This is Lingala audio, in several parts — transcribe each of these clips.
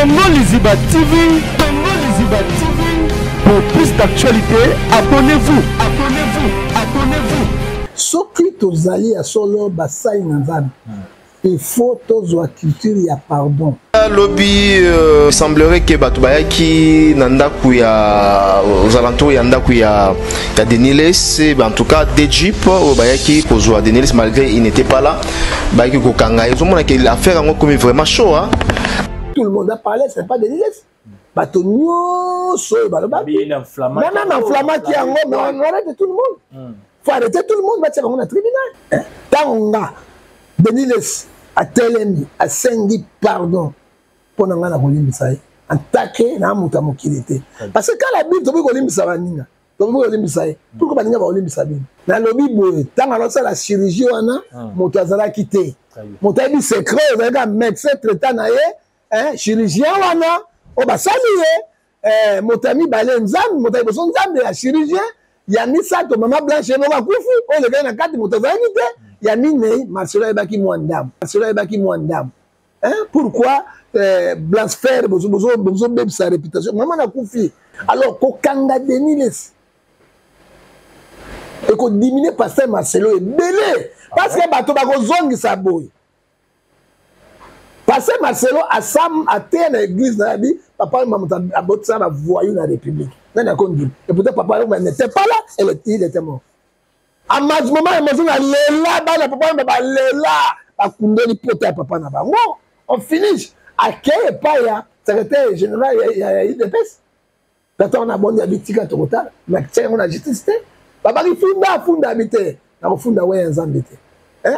Congo Liziba TV, Congo Liziba TV. Pour plus d'actualités, abonnez-vous, abonnez-vous, abonnez-vous. Soki tozali ya solo basali na Nzambe, il faut tozwa culture ya pardon. Lobi semblerait que bato bayaki na ndako ya aux alentours ya ndako ya Denis Lessie, en tout cas des jeeps oyo bayaki kozwa Denis Lessie malgré il n'était pas là, bayaki kokanga ye. Ozomona que l'affaire yango komi vraiment chaud, hein? Tout le monde a parlé, c'est pas Denis Lessie. Bato nyonso oyo balobaki, même enflammaki yango, mais on arrête tout le monde. Faut arrêter tout le monde, batia bango na tribunal. Ntango nga Denis Lessie atelemi asengi pardon mpo na ngai, na kolimbisa ye antake na moto ya mokili te, parce que kala bible toboyi kolimbisa baninga, toboyi kolimbisa ye. Pourquoi baninga bakolimbisa bino? Nalobi boye, ntango alosala chirurgie wana, moto azalaki te, moto ayebi secret ezalaki ka médecin traitant na ye, chirurgien wana oyo basali ye. Moto ya mibale Nzambe, moto ya liboso Nzambe, ya chirurgien ya misato mama Blanche ye moko akufi, oyo elekaki na kati moto azalaki te, ya minei Marcelo ayebaki mwa ndambo, Marcelo ayebaki mwa ndambo. Pourquoi blasphère, bozobebisa réputation mama nakufi? Alors kokanga Denis Lessie ekodiminuer pasteur Marcelo ebele, parce que bato bakozongisa boye. Pasteur Marcelo asam ateya na église na yabi papa moto abotisa bavoyou na République, nani akondima? Et pourtant papa Wemba n'était pas là, il était mort. Moment émotion na lela, bana papa Wemba balela, bakundeli pota ya papa na bango. On finish, akei epai ya secrétaire général ya UDPS. Tata wana abondi, abi tika tokotala, natia yango na justice te. Babaki funda, afunda, abi te, nakofunda we ya Nzambe te.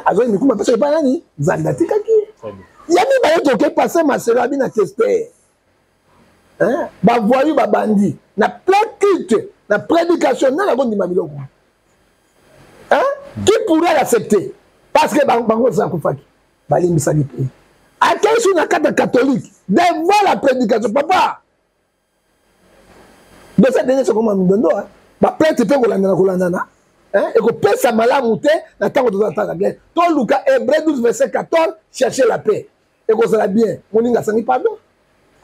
Azwaki mikumba mpe soki epai nani Nzambe atikaki ya mibale. Toke pasteur Marcelo abi na teste bavoyou babandi na plein culte, na prédication, nani akondima biloko? Qui pourrait l'accepter? Parce que bango eza akufaki, balimbisaki mpe. Akei su na kati ya catholique devant la prédication, papa dosa ndenge sokoma mindondo, baplainte mpe kolandana kolandana ekopesa malamu te. Na ntango toza ntanga bien, toluka Hébreu 12 verset 14, chercher la paix, ekozala bien. Moninga asangi pardon,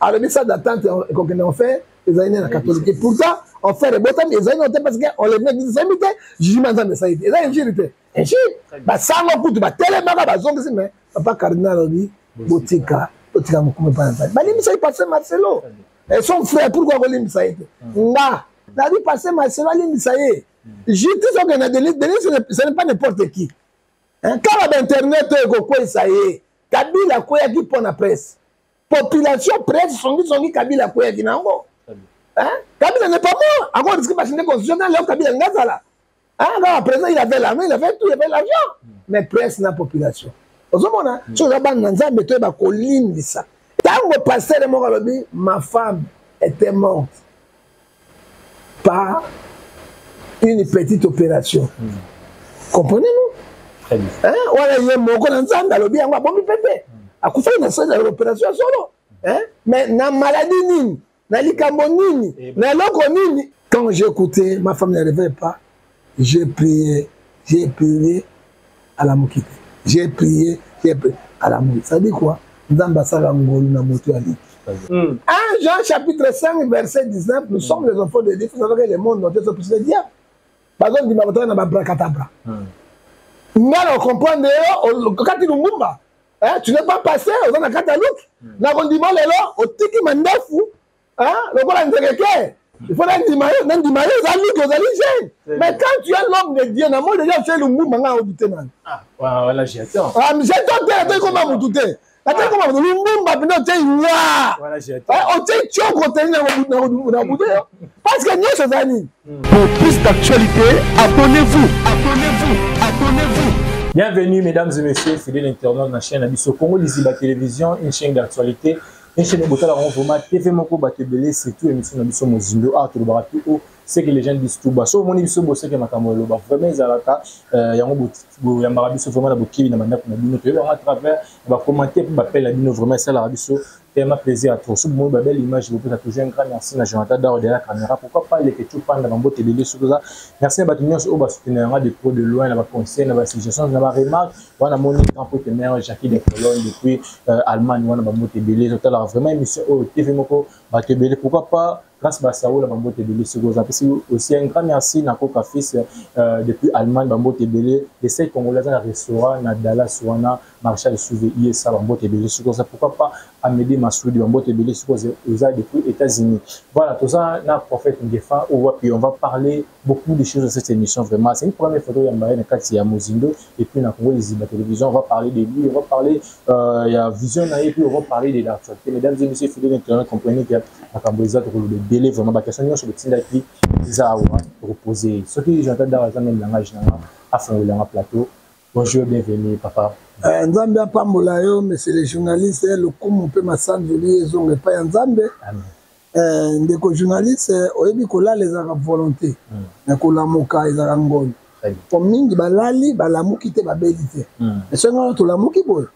alobi salle d'attente ekokende enfer ezali nde na catholique. Et pourtant enfer ebotami ezali no te, parce que enlèvement église esalemi te, jugement Nzambe esali te, eza injure te, injure. Basango kutu batelemaka, bazongisi, mais papa cardinal alobi botika, botika mokumu epai na Nzambe. Balimbisaki pasteur Marcelo et son frère, pourquoi kolimbisa ye te? Nga nabi pasteur Marcelo alimbisa ye, justice okende na Denis. Denis, ce n'est pas n'importe qui. Kaka bainternet oyo ekokweyisa ye. Kabila akweyaki mpo na presse, population, presse songisongi. Kabila akweyaki na yango. Kabila n'est pas mort encore, risque bachinde constitutionnel. Leo Kabila nga azala kaka président, il avait l'armée, il avait tout, il avait l'argent, mais presse na population. Ozomona, soki oza bana na Nzambe, toyeba kolimbisa. Ntango pasteur moko alobi ma femme était morte par une petite opération, comprenez-nous, wana ye moko na Nzambe alobi yango, abombi mpe te, akufaki na sali ya opération ya solo, mais na maladie nini, na likambo nini, na eloko nini? Quand j'ai écouté ma femme ne réveille pas, j'ai prié, j'ai prié, alamuki te. J'ai prié, j'ai prié, alamuki. Ça dit quoi? Nzambe asala ngolu na moto ya liki. 1 Jean chapitre 5 verset 19, nous sommes les enfants de Dieu. Il faut savoir que le monde entier sont plus le diable. Bazondima bato na babracadabra. Nga na comprendre yo kati Lumumba, tu n'es pas passé, oza na kati ya luki na kondima. Lelo otiki mandefu lokola nzekeke, il faut nandima yo, nandima yo oza luki, ozali jeune. Mais quand tu es l'homme de Dieu, na moi déjà otie Lumumba, nga odu te nani. Jeton te, atoki koma mutu te, atoki koma mutu. Lumumba mpena otie wa, otie tioko teni na butu yo, parce que nyonso eza nini? Pour plus d'actualités, abonnez-vous, abonnez-vous, abonnez-vous. Bienvenue mesdames et messieurs, fidèles internautes de la chaîne Abisso Congo Liziba Télévision, une chaîne d'actualité, une chaîne botala vraiment TV moko bato ebele, surtout émission na biso Mozindo, art tolobaka tout haut. Ce que les gens disent tout bas, so omoni biso boseke makambo eloba vraiment ezalaka yango. Boyambaka biso vraiment na bokebi na bandako na bino. Toyebaka à travers bacommentaire mpe bapele na bino, vraiment esalaka biso tellement plaisir à trop. So bomoni babelle image, bopesa toujours un grand merci na Jonathan Daro derrière la caméra, pourquoi pas leke Chupanda, bambote ebele. Soki oza, merci na bato nyonso oyo basoutenir yanga de trop de loin, na baconseil, na basuggestion, na baremarque wana. Moni grand pote mère Jackie de Cologne depuis Allemagne wana, bambote ebele. Totalaka vraiment émission oyo TV moko, bato ebele, pourquoi pas Grâce Basaola, bambote ebele. Soki oza, apesi aussi un grand merci na Koka Fils depuis Allemagne, bambote ebele. Les sept Congolais aza na restaurant na Dallas wana, Marshal Souve Iesa, bambote ebele. Soki oza, pourquoi pas Amédée Massoudi, bambote ebele. Soki oza depuis États-Unis, voilà, toza na prophète Ngefa oyo wapi on va parler beaucoup de choses dans cette émission. Vraiment, c'est une première photo ya Mbaye na kati ya Mozindo et puis na Congo Liziba Télévision. On va parler de lui, on va parler ya vision na ye, puis on va parler de l'actualité. Mesdames et messieurs fidèles internautes, comprenez que makambo eza, tokoloba ebele. Vraiment, baquestion nyonso botindaki eza awa, tokopose. Soki Jonathan Daro aza même langage nanga, afongolanga plateau. Bonjour, bienvenue papa. Nzambe apambola yo, monsieur le journaliste. Lokumu mpe masanzoli ezonga epai ya Nzambe. Ndeko journaliste, oyebi, kolala ezalaka volonté, na kolamuka ezalaka ngolu. Po mingi balali, balamuki te, babeli te. Soki wana tolamuki boye,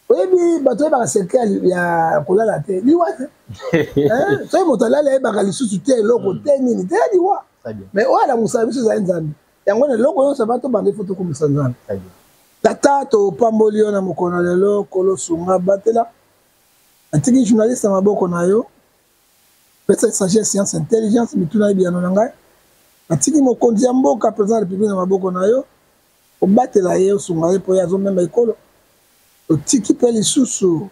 oyebi, bato oyebaka secret ya kolala te, liwa te. Soki moto alali, ayebaka lisusu te eloko te, nini te, ya liwa. Mais oyo alamusaka biso ezali Nzambe. Yango na eloko nyonso bato banda, ifo tokumisa Nzambe. Tata, topamboli yo na mokolo na lelo. Kolo, sunga, batela. Natiki journaliste na maboko na yo, pesa sagesse, science, intelligence, mituna yebi yano na ngai. Natiki mokonzi ya mboka, président ya République, na maboko na yo, obatela ye, osunga ye, mpo ye azomema ekolo. Totiki mpe lisusu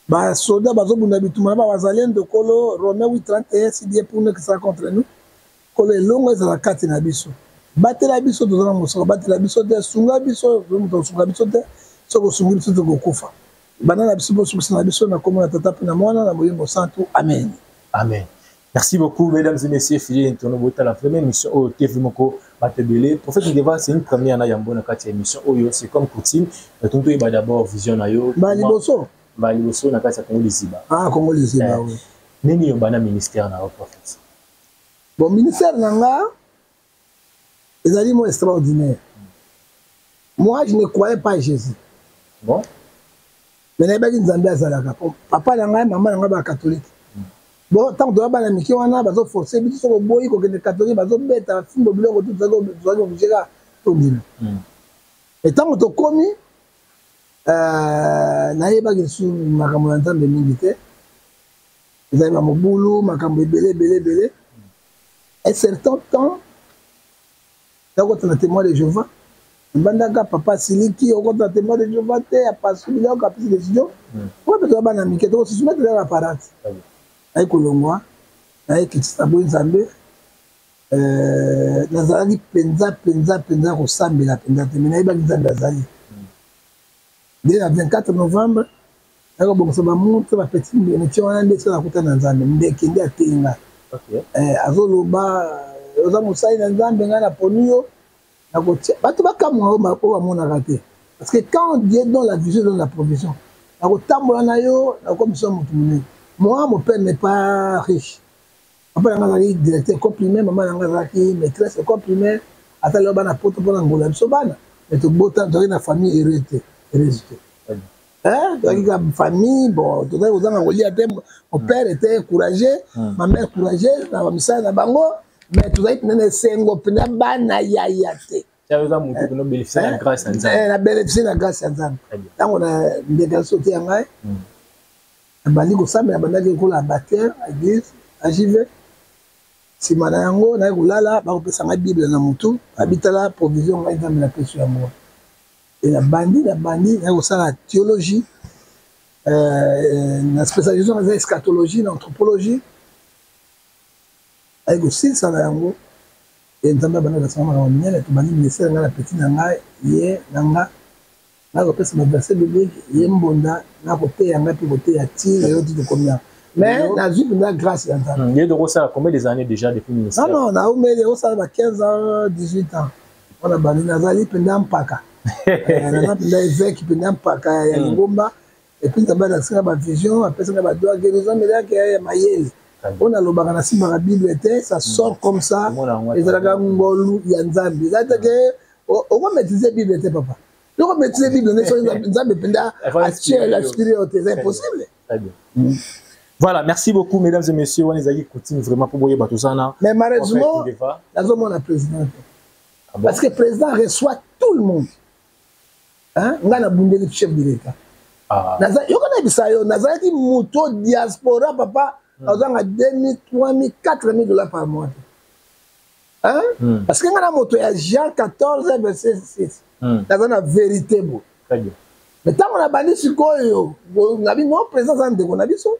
basoda bazobunda bitumba na bawazalendo. Kolo, Romain 8:31, si Dieu pour nous, qui sera contre nous? Kolo, elongo ezala kati na biso. Batela biso, toza na mosaka. Batela biso te, sunga biso, moto osunga biso te. Soki osungi biso, tokokufa. Banda na biso, bosukisa na biso, na kombo na Tata mpe na Mwana na Molimo Santu, amen. Amen. Merci beaucoup, mesdames et messieurs, fidèles internautes, botala vraiment émission oyo TV moko, bato ebele. Prophète Ngefa, c'est une première na yambo na kati ya émission oyo, c'est comme coutume. Tonto yeba d'abord vision na yo. Ba liboso. Ba liboso na kati ya Congo Liziba. Ah, Congo Liziba, oui. Nini yo bana ministère na yo, prophète? Bon, ministère na nga ezali mo extraordinaire. Moi, je ne croyais pas à Jésus. Bon. Mais nayebaki Nzambe azalaka. Papa na ngai, mama na ngai bacatholique. Bon, ntango toya bana mike wana, bazoforce biso. Soki oboyi kokende catholique, bazobeta fimbo, biloko tu. Tozalaki obligé kaka tondima. Et ntango tokomi, nayebaki lisusu makambo ya Nzambe mingi te. Ezali bamobulu, makambo ebele ebele ebele. Un certain temps, nakota na Témoin de Jéhovah. Ebandaka, papa asiliki: okota na Témoin de Jéhovah te. Apasuli biloko, apesi décision. Oyo mpe toza bana mike, tokosoumettre kaka parent. Naye kolongwa, naye kitisa boyi Nzambe. Nazalaki mpenza mpenza mpenza kosambela mpenza te, mais nayebaki Nzambe azali. Nde na 24 novembre, naye kobongisa bamontre, bapetit métier wana. Nde soki nakuta na Nzambe, ndeke nde ateyi ngai, azoloba: oza mosali na Nzambe, ngai naponi yo, nakotia bato bakamwa oyo bamonaka te, parce que quand Dieu donne la vision, donne la provision. Nakotambola na yo, nakomisa moto monene. Moi, mon père n'est pas riche. Papa na ngai azalaki directeur école primaire, mama na ngai azalaki maîtresse école primaire. Ata lelo, bana poto mpona ngola biso bana, mais tobota, tozalaki na famille heureuse te, heureuse te. Tozalaki ka famille, bon, tozalaki kozanga kolia te. Mon père était courageux, ma mère courageuse na bamisala na bango, mais tozalaki mpena na esengo mpena bana yaya te. Na bénéficie na grâce ya Nzambe. Ntango na ndeka so te ya ngai, nabandi kosambela, bandaki kokola batteur église AJV. Nsima na yango, naye kolala, bakopesa ngai Bible na motu, babitala provision ngai Nzambe napesi yango. E nabandi naye kosala théologie, na spécialisation eza eschatologie na anthropologie. Aye kosilisa na yango, e Nzambe abandi kosanga makambo minene. Tobandi ministère, ngai na petit na ngai. Ye na nga, nakopesa baverset biblique, ye mbonda nakoteya ngai mpe koteya ti lelo, ti tokomi awa. Mais nazwi mpenza grâce ya Nzambe. Ye tokosala combien des années déjà depuis ministère? Non, non, naumeli osala ba 15 ans, 18 ans wana. Bandi, nazali mpenza mpaka, naza mpenza évêque, mpenza mpaka ya lingomba. Et puis Nzambe alakisi nga bavision, apesi nga badon, guérison, miracle ya mayele. Oyo nalobaka nasimbaka Bible te, ça sort comme ça. Ezalaka ngolu ya Nzambe. Eza te ke okomaîtrise Bible te, papa. Okomaîtrise Bible nde soki Nzambe mpenza atie aspiré yo te, eza impossible. Voilà, merci beaucoup, mesdames et messieurs. On est coutume vraiment pour boyer batosana. Mais malheureusement, nazomona président. Ah bon? Parce que le président reçoit tout le monde. Hein? Nga na bundeli chef de l'État. Ah. Yoka na bisa yo, nazalaki moto diaspora, papa, azanga 2000, 3000, 4000 $ par mois. Hein? Parce que nga na moto ya Jean 14 verset 6. Naza na vérité bo. Très bien. Mais ntango na bandi sikoyo, nabi non, président aza ndeko na biso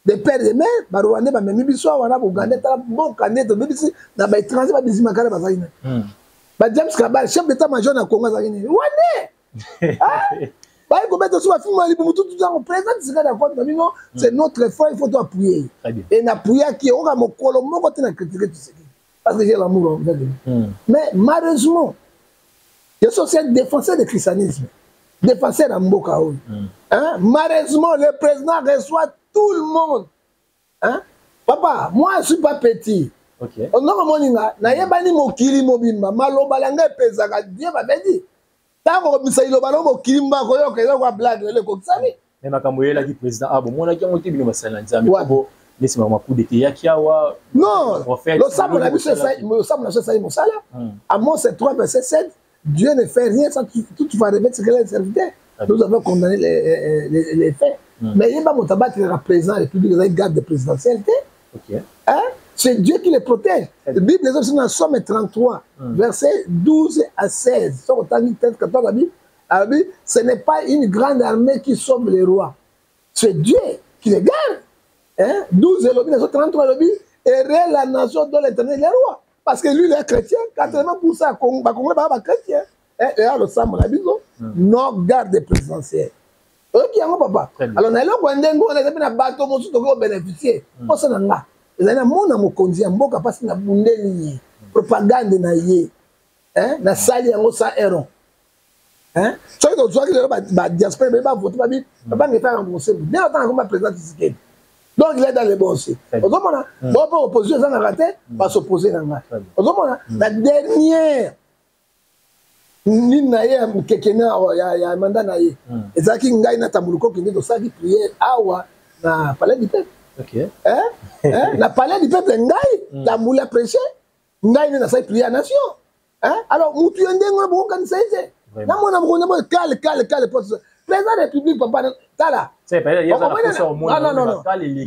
de père de mère. Barwandais bamemi biso awa na Buganda. Tala mboka nde tobebisi na baétranger. Babizima kala bazalaki nani? Ba James Kabal, chef d'état major na Congo, azalaki nini? Rwandais. Bayi kobeta so bafilme ya libumu tutu. Ntango président Tshisekedi akonte na bino, c'est notre frère, il faut to appuyer. Et napuyaki okoka mokolo moko te na critiquer Tshisekedi parce que j'ai l'amour envers lui. Mais malheureusement, je suis aussi un défenseur du christianisme, défenseur ya mboka oyo. Hein? Malheureusement, le président reçoit tout le monde. Hein? Papa, moi je suis pas petit. Ondoko moninga nayebani mokili mobimba. Maloba na ngai epesaka. Dieu m'avait dit, ntango kobimisa liloba no, mokili mba koyoka. Eza kwa blague lelo ekokisami. Mais makambo eyelaki président, ah, bomonaki yango te, bino basali na Nzambe, po neti makambo coup d'état eyaki awa? Non, losambo na biso, losambo na biso esali mosala. Amos 3 verset 7: Dieu ne fait rien sans toutefois remettre ce qu'il est serviteur. Nous avons condamné les faits. Mais yeba, moto abatelaka président ya République ezali garde présidentielle te. Hein? C'est Dieu qui les protège. La Bible eza biso na Psaume 33 verset 12 à 16. Soki otangi 13, 14, la Bible alobi: ce n'est pas une grande armée qui sauve les rois, c'est Dieu qui les garde. Hein? 12 elobi na so 33, elobi: heureux la nation dont l'Éternel est roi. Parce que lui, il est chrétien. 80 % bacongolais baa bachrétien. Eya losambo na biso, non garde présidentielle. Oyoki yango, papa? Alors na eloko ya ndenge wana, eza mpe na bato mosusu tokoki kobénéficie. Mposa na nga ezali na mona mokonzi ya mboka, mpasi nabundeli ye propagande na ye, nasali yango sa eron. Soki tozwaki lelo badiaspora ebele bavote, babi babange efaka mosembo nde otanga koma président Tshisekedi. Donc il est dans le bon aussi. Ozomona bo mpe opposition ezangaka te, basopose na ngai. Ozomona na dernière nini na ye kekene ya mandat na ye, ezalaki ngai na Tambulukoki nde tosalaki prière awa na Palais du Peuple. Na Palais du Peuple, ngai Tambuli aprêche, ngai nde nasali prière nation. Alors mutu ya ndenge wana bokokanisa ye te. Namona mokonzi kale kale kale, président de République, papa, tala,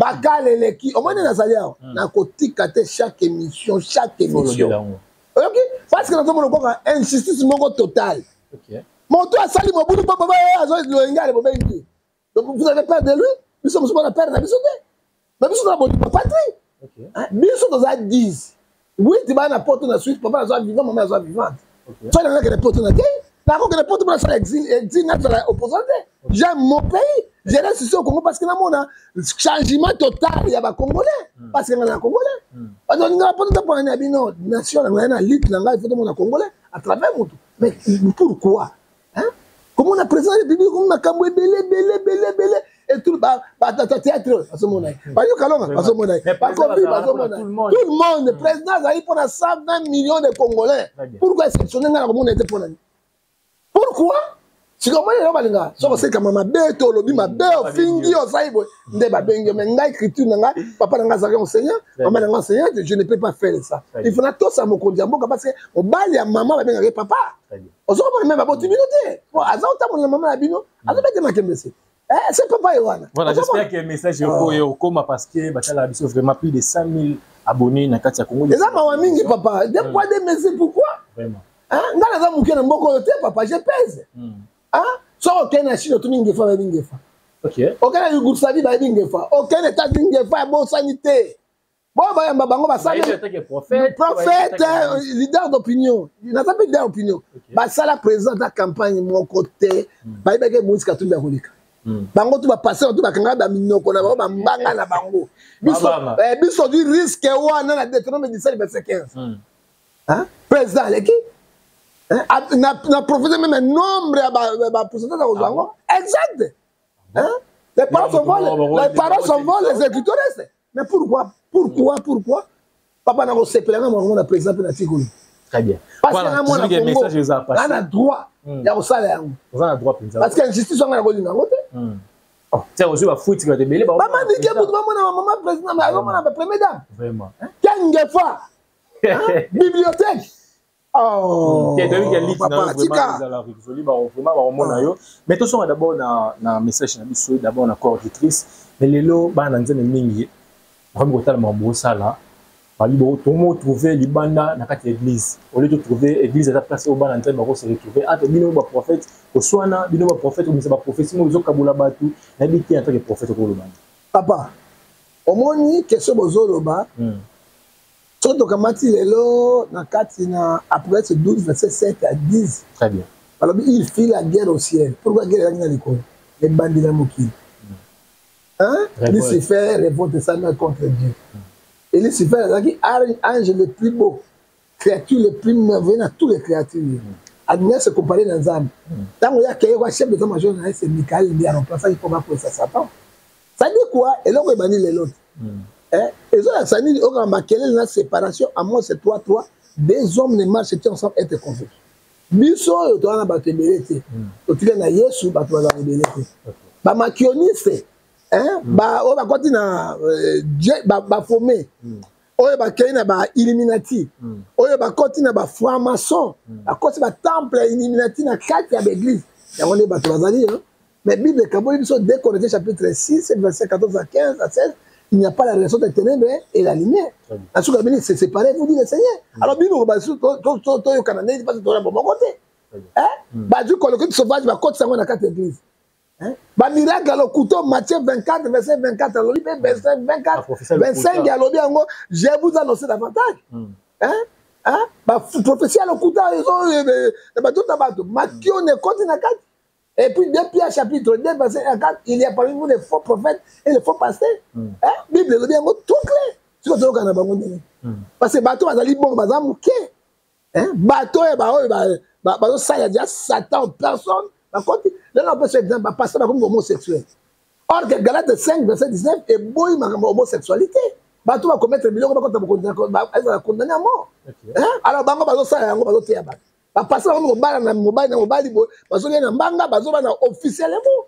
bakale eleki. Omoni, nazali awa, nakotika te. Chaque émission, chaque émission, oyoki, parce que nazomona koka injustice moko totale. Moto asali mobulu mpo papa azolinga ale bobengi. Donc vous avez peur de lui, biso mosusu bona peur na biso te. Mais biso toza bondima patrie. Biso toza 10 8 bana na poto, na Suisse. Papa nazwa vivant, mama nazwa vivante. So nanga kende poto na te, nakokende poto mpona sala exil, exil nazala opposant te. J'aime mon pays, je reste ici au Congo parce que namona changement total ya bacongolais, parce que nga na congolais bato balingaka poto te. Mpona na bino nation na ngai, na lutte na ngai, faut tomona congolais à travers moto. Mais pourquoi, hein? Komona président de République komi makambo ebele ebele ebele ebele et tout, batata théâtre bazomona ye, bayoka longa bazomona ye, bakobi bazomona ye, tout le monde. Président azali mpona 120 millions de Congolais. Pourquoi exceptionne ngai na komona ete? Mpona nini? Pourquoi? Sikoyo omoni eloko balingaka, soki osekama mabe to olobi mabe, ofingi, osali boye, nde babengi yo. Mais ngai, écriture na ngai, papa na ngai azalaki enseignant, mama na ngai enseignant, je ne peux pas faire ça. Il faut natosa mokonzi ya mboka parce que mobali ya mama babengaka ye papa. Ozokomona me baboti bino te, aza kotambola na mama na bino, azobete makembese. C'est papa ye wana. Voilà, j'espère que message oyo okoma, parce que batala biso vraiment plus de 100 000 abonnés na kati ya Congo. Eza mawa mingi, papa. Deux poids, deux mesures, pourquoi? Vraiment. Nga naza moke na mboka oyo te, papa, je pèse. Soki okende na Chine, otuni Ngefa, bayebi Ngefa. Okende na Yougoslavie, bayebi Ngefa. Okende États-Unis, Ngefa ebosani te. Bo bayamba bango basali prophète, leader d'opinion. Naza mpe leader d'opinion. Basala président ta campagne moko te, bayebaki Moïse Katumbi akoleka. Bango tu bapaster tu bakangaka baminoko na bango, bambanga na bango. Biso du risque wana na Deutéronome 17 verset 15. Président aleki na prophétie, même nombre ya bapourcentage akozwa yango exact. Les paroles s'envolent, les paroles s'envolent, les écritures restent. Mais pourquoi? Pourquoi, pourquoi? Papa, nakosepela nga makambo na président mpe na tikoli. Très bien. Parce que nga mwana Congo, nga na droit ya kosala yango. Oza na droit mpenza. Parce que injustice wanga nakolinga yango te. Tiens, ozwi bafuti bato ebele. Bamanike butu bamona bamama président, azomona bapremier dame. Vraiment. Kengefa bibliothèque. Oh, vraiment bakomona yo. Mais tosonga d'abord na message na biso, d'abord na corps auditrice. Mais lelo bana na Nzambe mingi bakomi kotala makambo osala, babi tomo trouver libanda na kati ya église. Au lieu de trouver église eza place oyo bana Nzambe bako se retrouver entre bino baprophète, koswana bino baprophète, komisa baprophétie moko ezokabola bato. Nayebi te, en tant que prophète, okoloba? Papa, omoni question bozoloba, soki tokamati lelo na kati na Apocalypse 12 verset 7 à 10. Très bien. Balobi il fit la guerre au ciel. Pourquoi guerre ezalaki na likolo? Ebandi na mokili. Lucifer, révolte esalami contre Dieu. Et Lucifer azalaki ange le plus beau, créature le plus merveilleux na tous les créatures. Alingi se comparer na Nzambe. Ntango ye akeye kwa chef d'état major na ye, c'est Michael nde aremplaçaki mpo bakwesa Satan. Ça dit quoi? Eloko ebandi lelo te. Ezolakisa nini? Okaka makelele na séparation. Amos 3 3: deux hommes ne marchent ensemble être confus. Biso oyo toza na bato ebele te, totika na Yesu. Bato bazala ebele te, bamakioniste oyo bakoti na bafome, oyo bakei na bailluminati, oyo bakoti na bafranc-maçon, bakoti batemple ya illuminati na kati ya baeglise. Yango nde bato bazali. Mais Bible ekaboli biso, 2 Corinthiens chapitre 6 verset 14 à 15 à 16: il n'y a pas la relation des ténèbres et la lumière. Na suka bini se séparer, vous dit le Seigneur. Alors bino toyokana ndenge mpasi toya bomoko te. Bazwi coloquinte sauvage, bakotisa yango na kati ya église, bamiracle ya lokuto. Matthieu 24 verset 24 alobi mpe verset 24 25 alobi yango: je vous annonce davantage. Baprophétie ya lokuta na bato na bato, makione ekoti na kati. Et puis, 2 Pierre chapitre 2, verset 1 4, il y a parmi vous les faux prophètes et les faux pasteurs. Hein? Bible elobi yango tout clair. Siko toyoka na bango ndenge. Parce que bato bazali bongo baza moke. Bato oyo baoyo bazosala dia Satan en personne bakoti. Lelo napesa exemple, bapasteur bakomi homosexuel. Or que Galate 5 verset 19 eboyi makambo homosexualité. Bato bakomettre biloko bakota bokonzi ezala condamné à mort. Alors bango bazosala yango, bazoteya bato. Bapasteur bakomi kobala na mobali na mobali boye, bazolia na mbanga, bazoba na officiellement.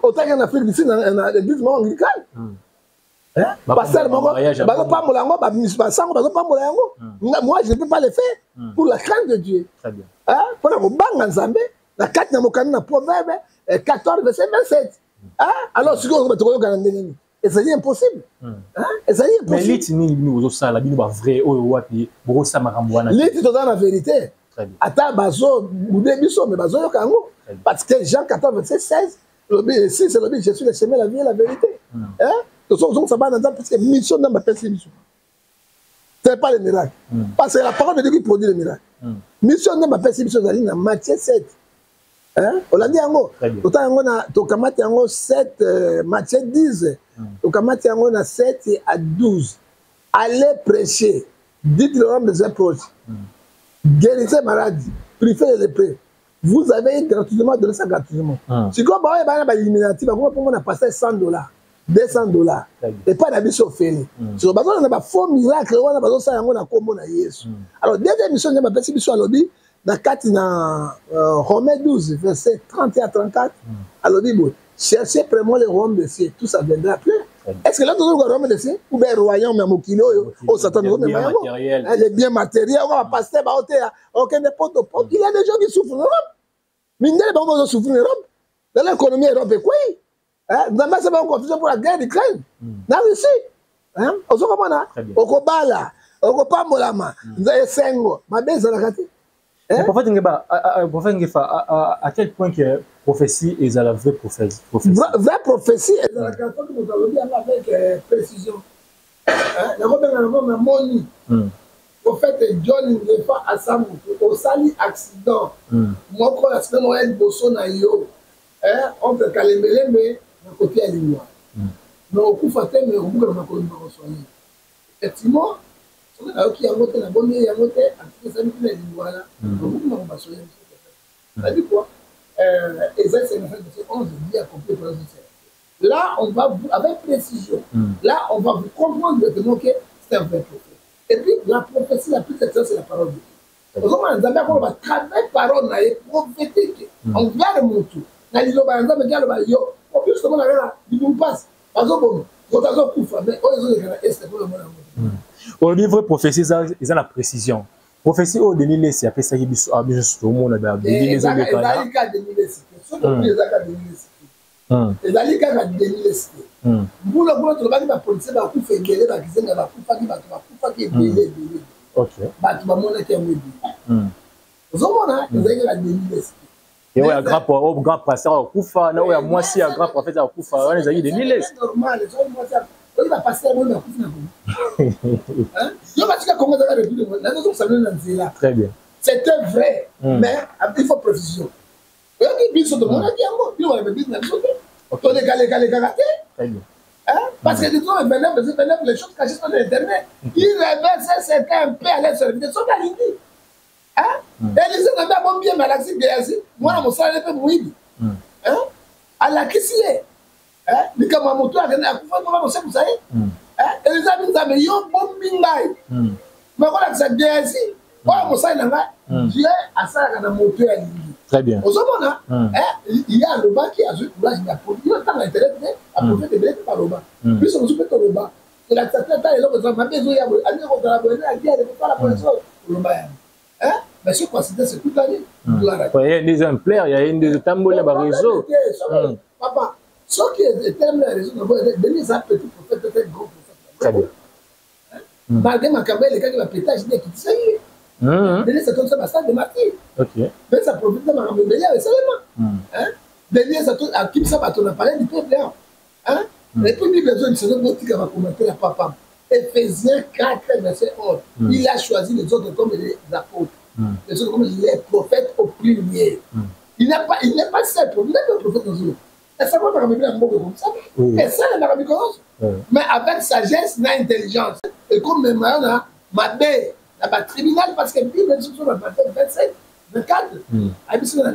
Otaki na Afrique d'ici, na église moko anglicane, pasteur moko bazopambola yango, basango bazopambola yango. Moi, je ne peux pas le faire pour la crainte de Dieu, mpona kobanga Nzambe na kati na mokanda na Proverbe 14 verset 27. Alors sikoyo tokoyokana ndenge nini? Ezali impossible, ezali impossible. Lutte nini bino bozosala, bino bavrai oyo wapi bokosala makambo wana? Lutte, toza na vérité. Ata bazobude biso, mais bazoyoka yango, parce que Jean 14 verset 16 elobi, 6 elobi: je suis le chemin, la vie et la vérité. Tozongisa bana Nzambe, parce que mission Nzambe apesi biso, c'est pas le miracle, parce que la parole de Dieu qui produit le miracle. Mission Nzambe apesi biso ezali na Matthieu 7. Olandi yango, totala yango na tokamati yango 7, Matthieu 10, tokamati yango na 7 à 12: allez prêcher, dites le royaume des proches, guérissez maladie, purifiez les lépreux. Vous avez gratuitement donné ça gratuitement. Sikoyo baoyo bana bailluminati bakoma mpongo na pasteur 100 $, 200 $, epai na biso ofele. Siko bazolanda bafaux miracle wana, bazosala yango na nkombo na Yesu. Alors deuxième mission nde bapesi biso, alobi na kati na Romain 12 verset 31 à 34, alobi boye: cherchez premièrement le royaume des cieux, tout ça viendra après. Est-ce que là tozoluka royaume des cieux ou bien royaume ya mokili oyo oyo Satan ozomema yango, les biens matériels oyo bapasteur baoteya, okende poto poto? Il y a des gens qui souffrent en Europe. Mindele bango bazosouffrir en Europe. Dans l'économie, Europe ekwei. Nzambe asala bango confusion pour la guerre d'Ukraine na Russie. Ozokomona, okobala, okopambolama, esengo mabe ezalaka te. Prophète Ngefa, prophète Ngefa, à quel point que prophétie est la vraie prophétie? Vraie prophétie ezalaka soki moto alobi yango avec précision. Nakobenga yango namoni prophète John Ngefa asa motu osali accident moko, accident moko ya liboso na yo entre Kalembelembe na kote ya Lingwa, mais okufa te, mais obuka na makolo na kosoigner. Effectivement, soki nayoki yango te, nabomi ye yango te, esali mpona Lingwala, obuki mako basoigner biso. C'est-à-dire quoi? Esaïe 55 verset 11 dit: accomplir par. Là, on va vous, avec précision, là, on va vous comprendre directement que c'est un vrai prophète. Et puis, la prophétie la plus excellente, c'est la parole de Dieu. Ozomona Nzambe akoloba travers parole na ye prophétique envers motu na liloba ya Nzambe, nde aloba yo obiso tomona kaka libumu mpasi, bazoboma moto, azokufa, mais oyo ezoleka na este mpona mona yango. Olobi vrai prophétie eza na précision. Prophétie oyo Denis Lesi apesaki biso, ah, biso tomona Denis Lesi ezolekana. Ezali kaka Denis Lesi te. Soki omoni, eza kaka Denis Lesi te, ezali kaka Denis Lesi te. Mbula kuna tolobaki bapolisier bakufa ebele, bakizenga bakufaki, bato bakufaki ebele ebele, bato bamonaki yango ebele. Ozomona, ezali kaka Denis Lesi te. Oyo ya grand, oyo grand pasteur akufa na oyo ya mwasi ya grand prophète akufa, wana ezalaki Denis Lesi. Normal, soki mwasi oyo bapasteur oyo bakufi na Kongo, yo batika Kongo ezaka république, nazokosamela na nzela. Très bien. C'était vrai, mais il faut précision. Oyoki, biso tomonaki yango, bino wana baeglise na biso te, tolekalekalekaka te. Très bien. Parce que disons, 29, verset 29, les choses cachées sont dans l'éternel. Il révèle c'était un peu à l'aise serviteur. Soki alingi. Élisée Nzambe abombi ye, malakisi Gehazi, mwana mosala ne mpe moyibi. Alakisi ye likambo ya moto akende akufa mpo bakosebusa ye. Élisée abi: Nzambe, yo bombi ngai, nakolakisa Gehazi oyo mosali na ngai. Dieu asalaka na moto oyo alingi. Très bien. Ozomona, ye alobaki, azwi courage ya yo ntanga internet te, baprophète ebele mpe baloba, biso mosusu mpe toloba, tolakisa te. Ata eloko eza mabe ezoya boye, alingi kozala boye na guerre, ekosala boye, so oloba yango, mais soki coïncidence ekutani, gloire. Ye nde exemplaire ya ye nde ezotamboli na baréseau. Papa, soki etelemi na réseau na boye, Denis eza petit prophète, peut-être grand prophète. Très bien. Malgré makambo elekaki, bapétage nde ekitisaki ye. Denis atondisa bastade de Martyr. Denis aprofite na makambo ebele ayo esalema. Denis akimisa bato na Palais du Peuple awa. Et puis Bible ezo botika bacommentaire ya papa. Ephésiens 4 verset 11, il a choisi les autres comme les apôtres, les autres comme les prophètes au pluriel. Il n'est pas seul, il n'est pas prophète dans une esango makambo ebele ya mboka ekomisaka esalemaka mikolo nyonso, mais avec sagesse na intelligence ekomema yo na mabe na batribunal, parce que Bible biso na Matthieu 27 24 ayebi na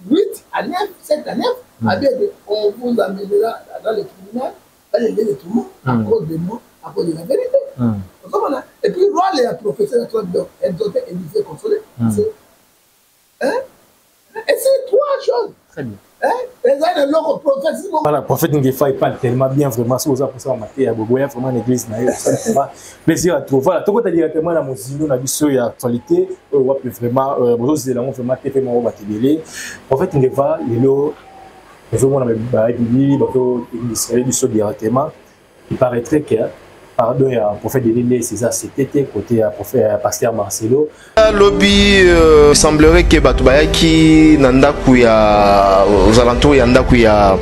8 à 9, 7 à 9, abi ete on vous amènera dans le tribunal, dans les lieux de tourment, à cause de moi, à cause de la vérité. Ozomona, et puis rôle ya professeur ya trois, donc exhorter, édifier, consoler. C'est hein, et c'est trois choses. Très bien. Eza eloko prophétie. Voilà, prophète Ngefa, il parle tellement bien, vraiment. Si vous avez pensé à mater, à vraiment l'église, vraiment plaisir à trouver. Voilà, tout directement na mozindo na biso ya actualité, wapi vraiment, bozozela vraiment TV moko batebele. Prophète Ngefa, lelo ozomona baebili bato illustrer biso directement. Il paraîtrait que pardon ya prophète Denis Lessie eza accepté te côté ya prophète ya pasteur Marcelo. Lobi, semblerait que bato bayaki na ndako ya, aux alentours ya ndako ya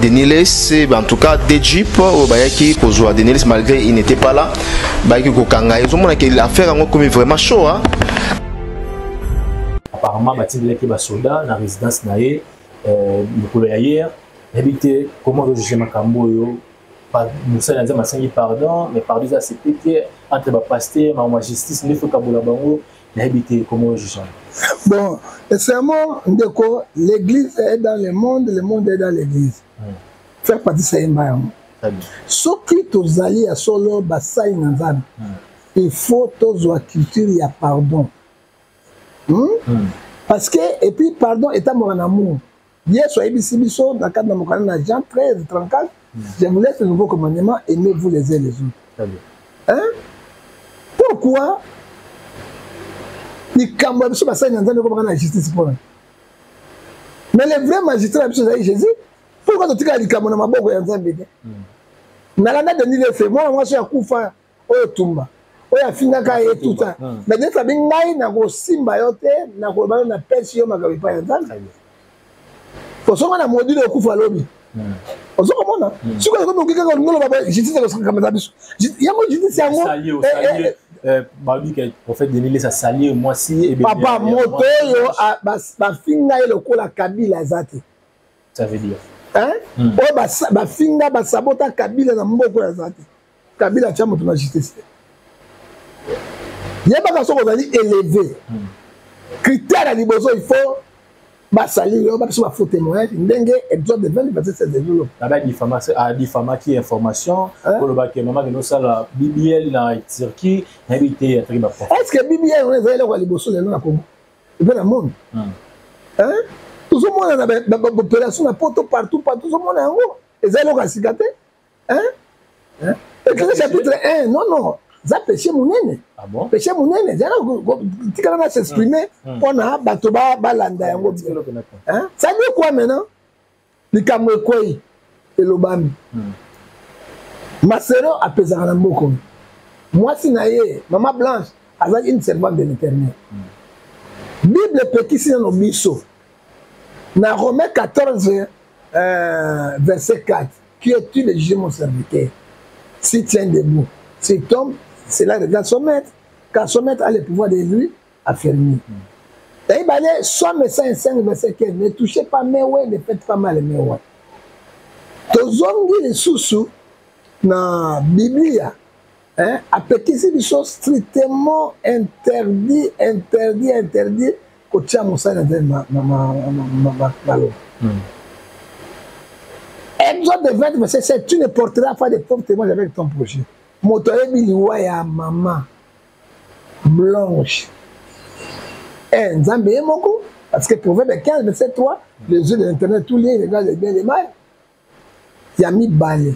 Denis Lessie, en tout cas des jeeps oyo bayaki kozwa Denis Lessie malgré il n'était pas là, bayaki kokanga ye. Ozomona ke affaire yango komi vraiment chaud, hein? Apparemment batindelaki basoda na résidence na ye mokolo ya hier. Nayebi te comment ozojuge makambo oyo. Mosali ya Nzambe asengi pardon, mais pardon eza accepté te entre bapasteur, makambo ya justice nde faut kabola bango. Nayebi te comment ojuge yango. Bon, sincèrement, ndeko, l'église est dans le monde, le monde est dans l'église. Faire partie sayemba yango. Très bien. Soki tozali ya solo basali na Nzambe, il faut tozwa culture ya pardon. Parce que, et puis pardon etamboka na amour. Yesu ayebisi biso na kati na mokanda na Jean 13 34: je vous laisse le nouveau commandement, aimez-vous les uns les autres. Très bien. Hein? Pourquoi likambo ya biso basali na Nzambe ekomaka na justice mpona? Mais le vrai magistrat ya biso ezali Jésus. Pourquoi totikala likambo na maboko ya Nzambe te? Nalanda Denis Lessie, mwana mwasi oyo akufa, oyo tumba oyo afingaka ye tuta, mais Denis abi: ngai nakosimba yo te, nakoloba yo, napesi yo makambo epai ya Nzambe. Osonga na modile okufa lobi, ozokomona sikoyo ekomi oki kaka olingi oloba justice ekokamata biso yango, justice yango. Balobi ke prophète Denis Lessie asalir mwasi. Papa, moto oyo bafinga ye lokola Kabila aza te. Ça veut dire? Oyo bafinga, basabota Kabila na mboka oyo aza te. Kabila atia moto na justice te. Yebaka soki ozali élevé, critère ya liboso, il faut Basali yo babiso ba faux témoignage ndenge Exode 20 verset 16 ezolo. Naba diffamation a diffamaki information koloba ke mama kendo sala BBL na Turquie nayebi te ataki ba prof. Est-ce que BBL on ezali eloko ya liboso lelo na Congo epe na monde? Hein? Tozomona na ba opération na poto partout partout tozomona yango eza eloko ya sika te. Hein? Hein? Ecclésiaste chapitre 1 non non eza péché monene. Ah bon? Péché monene ezala tikala na s'exprimer mpona bato balanda yango bien. Hein? Ça dit quoi maintenant? Likambo ekwei elobami. Masero apesaka na mboka oyo. Mwasi na ye mama Blanche azali une servante de l'Éternel. Bible epekisi nano biso na Romains 14 verset 4. Qui es-tu de juger mon serviteur? S'il tient debout, s'il tombe, cela regarde son maître, car son maître a le pouvoir de lui affermir. D'ailleurs, Psaume 105, verset 15, ne touchez pas mes ouailles, ne faites pas mal mes ouailles. Tozongi lisusu na Biblia, hein, apekisi biso strictement interdit, interdit, interdit kotia mosali na nzambe maloba. Exode 20 verset 7, tu ne porteras pas de pauvres témoins avec ton projet. Moto ayebi liwa ya mama Blanche. Eh, Nzambe ye moko, parce que Proverbe 15 verset 3, les yeux de l'Éternel tous les regardent le bien et le mal. Ya mibale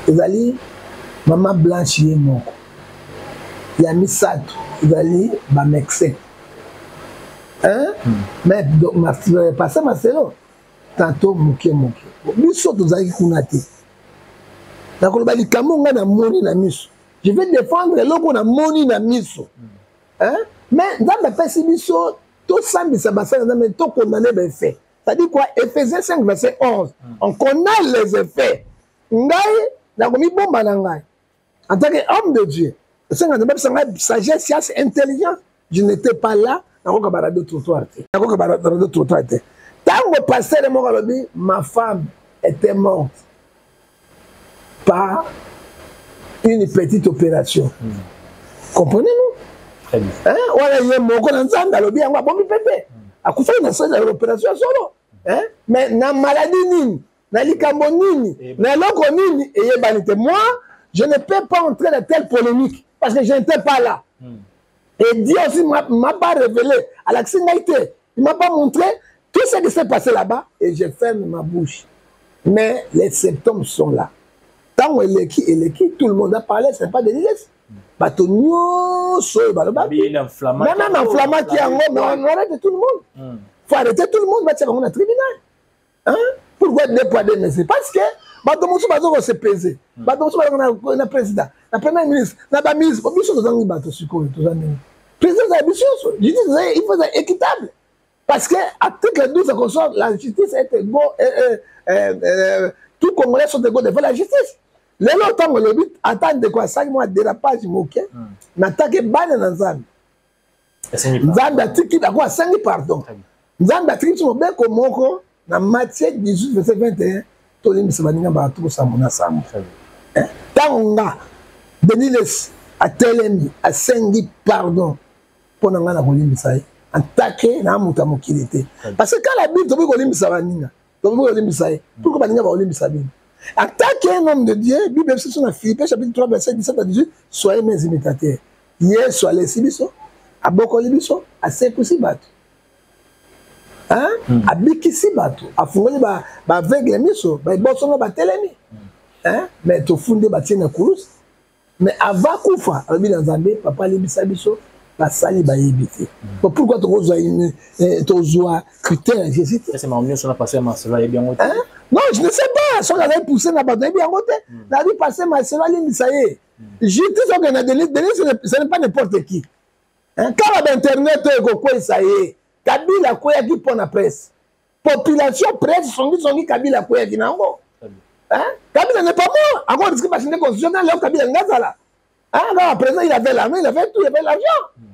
ezali mama Blanche ye moko. Ya misato ezali ba médecin. Hein? Mais donc, pasteur Marcelo, tantôt moke moke. Biso tozalaki kuna te. Nakoloba likambo ngai namoni na miso. Je vais défendre eloko namoni na miso. Hein? Mais Nzambe apesi biso tosambisa basali na Nzambe, tokondane ba effet. C'est-à-dire quoi? Ephésiens 5 verset 11. On connaît les effets. Ngai nakomibomba na ngai. En tant qu'homme de Dieu, esenga Nzambe apesa ngai sagesse, science, intelligence. Je n'étais pas là. Nakoka ba radio trottoir te. Nakoka ba radio trottoir te. Tango pasteur moko alobi, ma femme était morte par une petite opération. Comprenez-nous? Très bien. Hein? Wana ye moko na Nzambe alobi yango abombi pete. Akufaki na sala ya opération ya solo. Hein? Mais na maladie nini? Na likambo nini? Na eloko nini? Eyebani te. Moi, je ne peux pas entrer dans telle polémique parce que je n'étais pas là. Et Dieu aussi m'a pas révélé. Alakisi ngai te. Il m'a pas montré tout ce qui s'est passé là-bas et je ferme ma bouche. Mais les symptômes sont là. Tant eleki, eleki, tout le monde a parlé, ce n'est pas des listes. Bato nyonso oyo balobaki. Bien enflammé. Même enflammé yango, mais on arrête tout le monde. Faut arrêter tout le monde, batia bango na tribunal. Hein? Pourquoi deux poids deux mesures? Parce que bato mosusu bazo ko se peser. Bato mosusu bazo na président, na premier ministre, na ba ministre. Biso tozangi bato sikoyo, toza ndenge. Président ya biso nyonso, justice il faut être équitable. Parce que article 12 consort, la justice est égaux, tout Congolais sont égaux devant la justice. Lelo ntango elobi ata ndeko asali mwa dérapage moke, nataki bana na Nzambe. Nzambe atiki bango asengi pardon. Nzambe atiki biso mobeko moko na Matthieu 18 verset 21, tolimbisa baninga bato kosambo na sambo. Ntango nga Denis Lessie atelemi asengi pardon mpo na ngai na kolimbisa ye en tant que na moto ya mokili te. Parce que quand la Bible toboyi kolimbisa baninga, toboyi kolimbisa ye, pourquoi baninga bakolimbisa bino? En tant qu'un homme de Dieu, Bible biso na Philippiens chapitre 3 verset 17 à 18, soyez mes imitateurs. Yesu alesi biso, abokoli biso, asekusi bato. Hein? Abikisi bato, afungoli ba aveugle miso, ba ebosongo batelemi. Hein? Mais tofunde batie na kuruse. Mais avant kufa, alobi na Nzambe, papa alibisa biso, basali bayebi te. Bon, pourquoi tokozwa une tozwa critère ya Jésus te? C'est ma mieux sur la passer Marcelo ayebi yango te. Hein? Non, je ne sais pas. Soki azali poussé na bato ayebi yango te. Nabi passer Marcelo alimbisa ye. Justice okende na Denis, Denis ce n'est pas n'importe qui. Hein? Kaka ba internet oyo ekokweyisa ye. Kabila akweyaki mpo na presse. Population presse songi songi Kabila akweyaki na yango. Hein? Kabila n'est pas mort. Encore risque parce que constitutionnel leo Kabila ngazala. Hein? Kaka président il avait l'armée, il avait tout, il avait l'argent.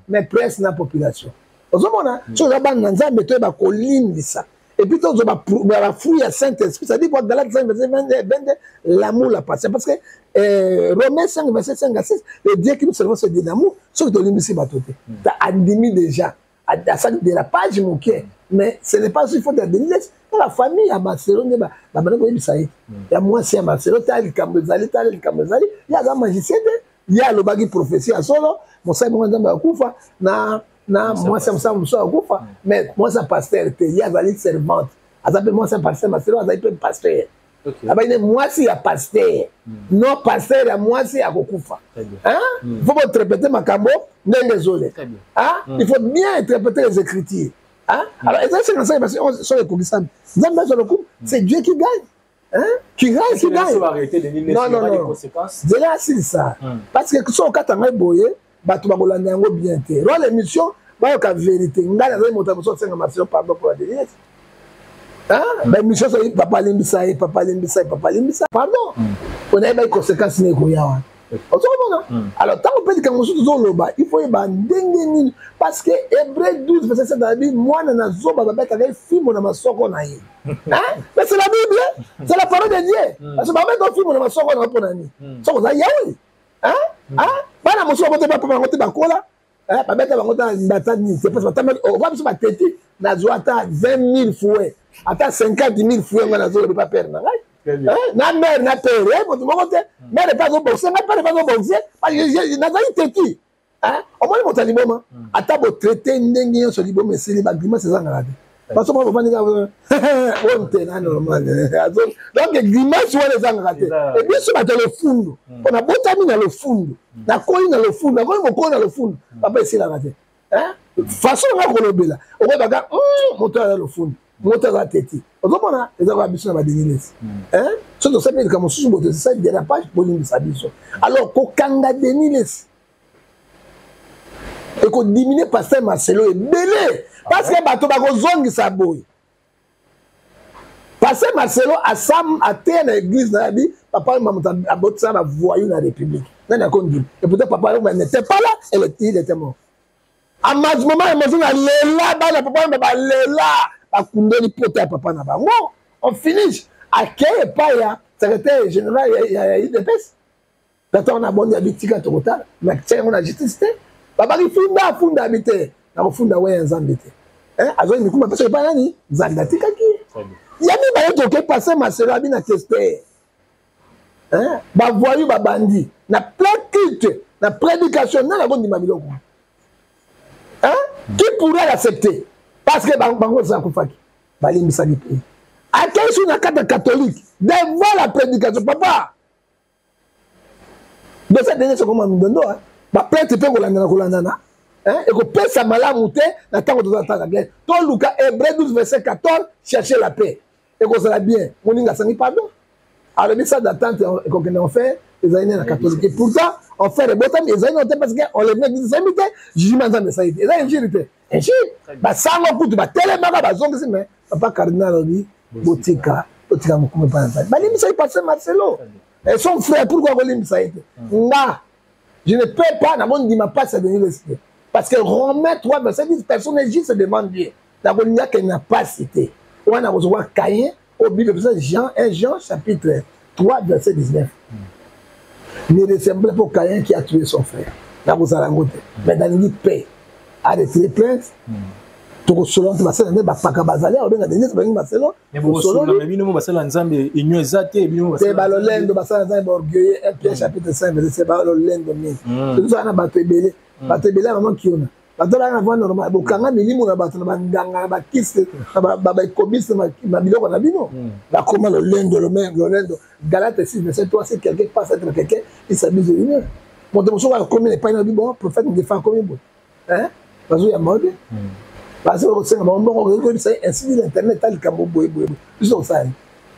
Mais presse na population. Ozomona, soki oza bana na Nzambe toyeba kolimbisa. Et puis tozo ba ba fruit ya Saint-Esprit, ça dit quoi? Galates 5 verset 22, l'amour, la patience. Parce que Romains 5 verset 5 à 6, le Dieu qui nous servons c'est Dieu d'amour, soki tolimbisi bato te. Ta andimi déjà, asali dérapage moke. Mais ce n'est pas une faute ya Denis Lessie. La famille ya Marcelo nde babanda koyebisa ye ya mwasi ya Marcelo, tala likambo ezali, tala likambo ezali. Ye aza magicien te, ye alobaki prophétie ya solo. Mosali moko Nzambe akufa na mwasi ya mosala mosusu akufa, mais mwasi ya pasteur te. Ye azali servante, aza mpe mwasi ya pasteur. Marcelo azali mpe pasteur. Abaki nde mwasi ya pasteur, non pasteur ya mwasi akokufa. Il faut bointerpréter makambo ndenge ezoleka. Il faut bien interpréter les écritures. Alors eza 55 parce que soki ekokisami, Nzambe azwa lokumu. C'est Dieu qui gagne. Hein? Qui gagne, qui gagne. Non, non, non. Zela asilisa. Parce que soki okata ngai boye, bato bakolanda yango bien te. Roi, l'émission, bayoka vérité. Ngai nazali moto ya mosusu asenga Marcelo pardon pour la Denis. Baémission soki papa alimbisa ye, papa alimbisa ye, papa alimbisa, pardon. Onayebaki conséquence nini ekoya wana. Ozokomona? Alors ntango mpe likambo mosusu tozoloba, il faut yeba ndenge nini, parce que Hébreu 12 verset 7 alobi: mwana na zoba babetaka ye fimbo na masoko na ye. Mais c'est la Bible, c'est la parole de Dieu. Parce que babeta fimbo na masoko na mpo na nini? Soko oza yawe, bana mosusu bango te, bapapa bango te, bakola babeta bango ta mbata nini te, parce batambaki okwa biso bateti. Nazwa ata 20 000 fouet, ata 50 000 fouet, ngai nazolobi pa père na ngai na mère na père, moto moko te. Mère mpe azoboxe ngai, père mpe azoboxe, nazali teti. Omoni moto ya liboma, ata botraite ndenge nyonso, liboma esili, bagrimace ezangaka te. Baso moko bovandi oyo te na normal, donc grimace wana ezangaka te. E biso bato ya lofundu, mpo nabotami na lofundu, nakoli na lofundu, nakoli mokolo na lofundu, papa, esilaka te. Façon nga kolobela, okoyebaka moto aza lofundu, moto aza teti. Ozomona, eza kaka biso na baDenis Lessie. So tosali likambo mosusu boye, tosali dérapage, bolimbisa biso. Alors kokanga Denis Lessie ekodiminuer pasteur Marcelo ebele, parce que bato bakozongisa boye. Pasteur Marcelo asam ateya na église na yabi papa moto abotisa bavoyou na République, nani akondima? Et pourtant papa n'était pas là, il était mort. Amazi mama émotion na lela, bana papa oyo balela, bakundeli pota ya papa na bango. On finish, akei epai ya secrétaire général ya UDPS. Tata wana abondi, abi tika, tokotala. Natia yango na justice te. Babaki funda, afunda, abi te, nakofunda we ya Nzambe te. Azwaki mikumba mpe soki epai nani Nzambe atikaki ya mibale. Toke pasteur Marcelo abi na tester bavoyou, babandi na plein culte, na prédication. Nani akondima biloko? Qui pourrait l'accepter? Parce que bango eza akufaki, balimbisaki mpe. Akei su na kati ya catholique, devant la prédication, papa dossier ndenge sokoma mindondo, baplainte mpe kolandana kolandana ekopesa malamu te. Na ntango toza na guerre, toluka Hébreu 12 verset 14, chercher la paix, ekozala bien. Moninga asangi pardon, alobi salle d'attente ekokende enfer ezali nde na catholique. Et pourtant enfer ebotami ezali no te, parce que enlèvement église esali te, jugement Nzambe esali te, eza injure te, injure. Basango kutu batelemaka, bazongisi, mais papa cardinal alobi: botika, botika mokumu epai na Nzambe. Balimbisaki pasteur Marcelo et son frère. Pourquoi kolimbisa ye te? Nga je ne peux pas namondima mpasi ya Denis Lessie, parce que Romain 3 verset 10: personne n'est juste devant Dieu. Nakolinga akende na mpasi te wana, kozwa Caïn oyo Bible epesa Jean, 1 Jean chapitre 3 verset 19: ne ressemble pas Caïn qui a tué son frère. Nakozala yango te, mais nalingi mpe aretirer plainte. Tokosolola te, basala nde bapaka bazali awa, obenga Denis, babengi Marcelo. Bino mo basala Nzambe, union eza te. Bino te, balolendo, basala Nzambe baorgueilleux. 1 Pierre chapitre 5 verset, balolendo mingi. Tozala na bato ebele, bato ebele ya mama Kiona, bato balaka na voie normale. Bokanga milimo na bato na banganga, na bakisi, na baekobisi, na biloko na bino. Bakoma lolendo, lolendo. Galate 6 verset 3: si quelqu'un passe être quelqu'un, il s'abuse de lui-même. Moto mosusu akomi na epai na bi bon prophète Ngefa, akomi boye, bazoyamba obe baza kosenga bango mbongo, koyebisa ye ainsi dit l'internet, ta likambo boye boye. Biso kosala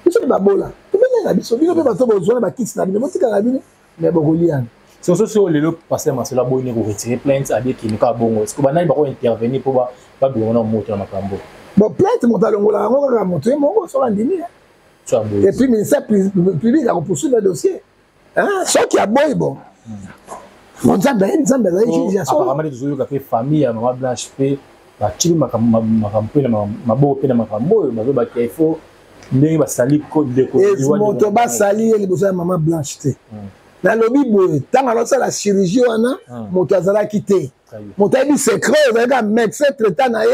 biso mpe babola, tobengaka biso, bino mpe bato bozwa na bakisi na bino, botikala na bino, mais bokoliana. Soso soki lelo pasteur Marcelo aboyi koretirer plainte, abekende kaka bongo, est ce que banani bako intervenir mpo babima na moto na makambo? Bon, plainte, moto alongolaka yango kaka moto ye moko soki andimi. Et puis ministère public akopoursuivre dossier soki aboyi. Bon, bon, Nzambe ayebi, Nzambe azali juge ya solo. Apparemment tozoyoka mpe famille ya mama Blanche mpe batili makambo mpe na maboko mpe na makambo oyo bazobaki, il faut ndenge basali. Ndeko, moto basali ye liboso ya mama Blanche te. Nalobi boye, ntango azosala chirurgie wana, moto azalaki te. Moto ayebi secret, ezalaki médecin traitant na ye.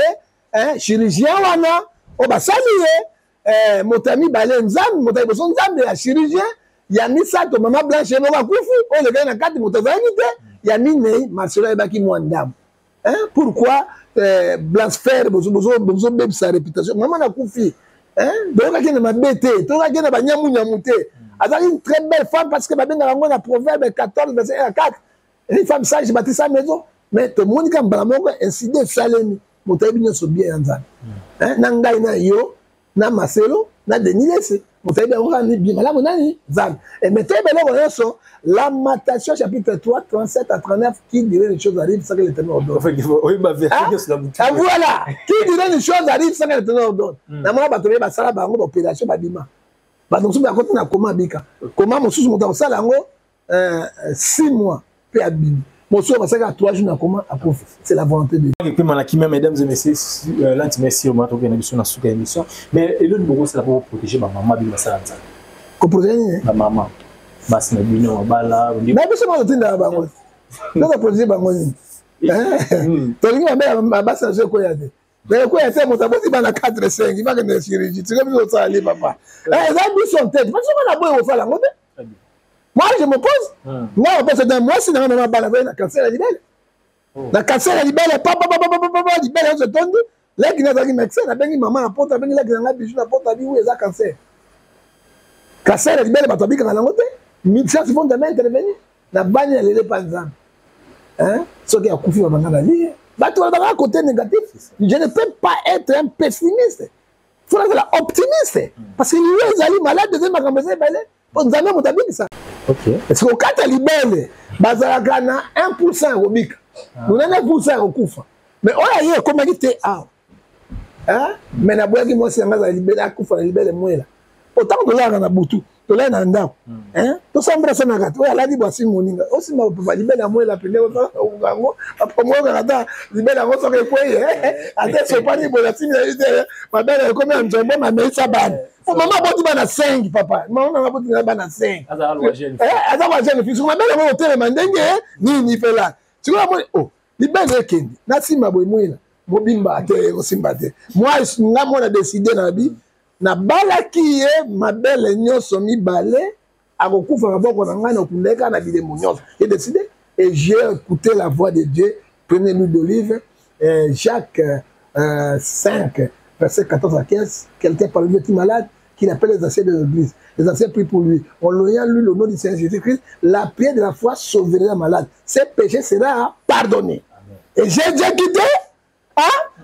eh, chirurgien wana oyo basali ye eh, moto ya mibale nzambe, moto ya liboso nzambe ya chirurgien, ya misato mama Blanche ye moko akufi, oyo elekaki na kati moto azalaki te, ya minei Marcelo ayebaki mwa ndambo. Hein? Pourquoi eh, blasphère, bozobebisa réputation mama nakufi, hein? Toyokaki na mabe te, toyokaki na banyamunyamu te. Azalaki une très belle femme, parce que babengaka yango na Proverbe 14 verset 1 à 4, une femme sage bâtit sa maison. Mais tomoni ka mbala moko incident esalemi, moto ayebi nyonso bien ya Nzambe. Na ngai na yo na Marcelo na Denis Lese, moto ayebi yango kaka bien malamu nani? Nzambe. Et mais toyeba eloko nyonso, Lamentation chapitre 3 37 à 39, qui dirait une chose arrive sans que l'Éternel ordonne? Oyeba verset nyonso na butu. Ah, voilà, qui dirait une chose arrive sans que l'Éternel ordonne? Namona bato oye basala bango baopération, babima. Bato mosusu bakoti na koma, abika koma. Mosusu moto akosala yango 6 mois mpe abimi. Mosusu basalaka 3 jours na koma, akufi. C'est la volonté de Dieu. Mpe malaki même, mesdames et messieurs, lanti merci oma tokende biso na suka ya émission. Mais eloni bokosala po protéger bamama bino basala Nzambe? Koprotéger nini? Bamama basi na bino mabala. Na biso moko totindaka bango, tokoprotéger bango nini? Tolingi mabe basi na biso ekoya te, mais ekoya te. Moto aboti bana 4, 5, bakende chirurgie, tiko biso kosala li papa eza biso te, parce que na boye kosala yango te. Moi, je m'oppose. Nga opose te. Mwasi nanga mama bana azali na cancer ya libele, na cancer ya libele, papapapapapa, libele nyonso etondi. Leki nazalaki médecin, nabengi mama na poto, abengi leki nanga Bijou na poto, abi wi eza cancer, cancer ya libele, bato abikaka nango te, médecin faut jamais intervenir. Na bani na lele pa Nzambe, soki akufi babanga na lie, bato balobaka côté négatif. Je ne peux pas être un pessimiste, faut nazala optimiste, parce que liwa ezali, malade ezali, makambo eza ebele, mpo Nzambe moto abikisa. Parce que okata libele, bazalaka na 1 % ya kobika, 99 % ya kokufa. Mais oyo aye ekomaki te awa, mais naboyaki mwasi yanga azala libele, akufa na libele mwela. Po ntango tolalaka na butu, tolali na ndako, tosambela sanaka te. Oyo alali bwasi moninga osimba papa libele ya mwela pene yango, apamoyokaka ata libele yango soki ekwei, ata esopani boye, asimbi na ye te, mabele ekomi ya nzombo, mameisa bana. Po mama aboti bana 5, papa, mama nanga aboti na bana 5, aza kwa jeune fille. Mabele yango kotelema ndenge nini? Fela sikoyo amoni o libele ekende na nsima boye, mwela mobimba te, ekosimba te. Moi, nga mwana décide na bi nabalaki ye, mabele nyonso mibale akokufa maboko na ngai, nakunda ye kaka na bilembo nyonso. J'ai décidé et j'ai écouté la voix de Dieu. Prenez l'huile d'olive, Jacques 5 verset 14 à 15, quelqu'un parmi vous est malade? Qu'il appelle les anciens de l'église. Les anciens prient pour lui en l'oignant lui le nom du Seigneur Jésus-Christ. La prière de la foi sauvera le malade, ce péché sera pardonné. Et j'ai déjà quitté, hein?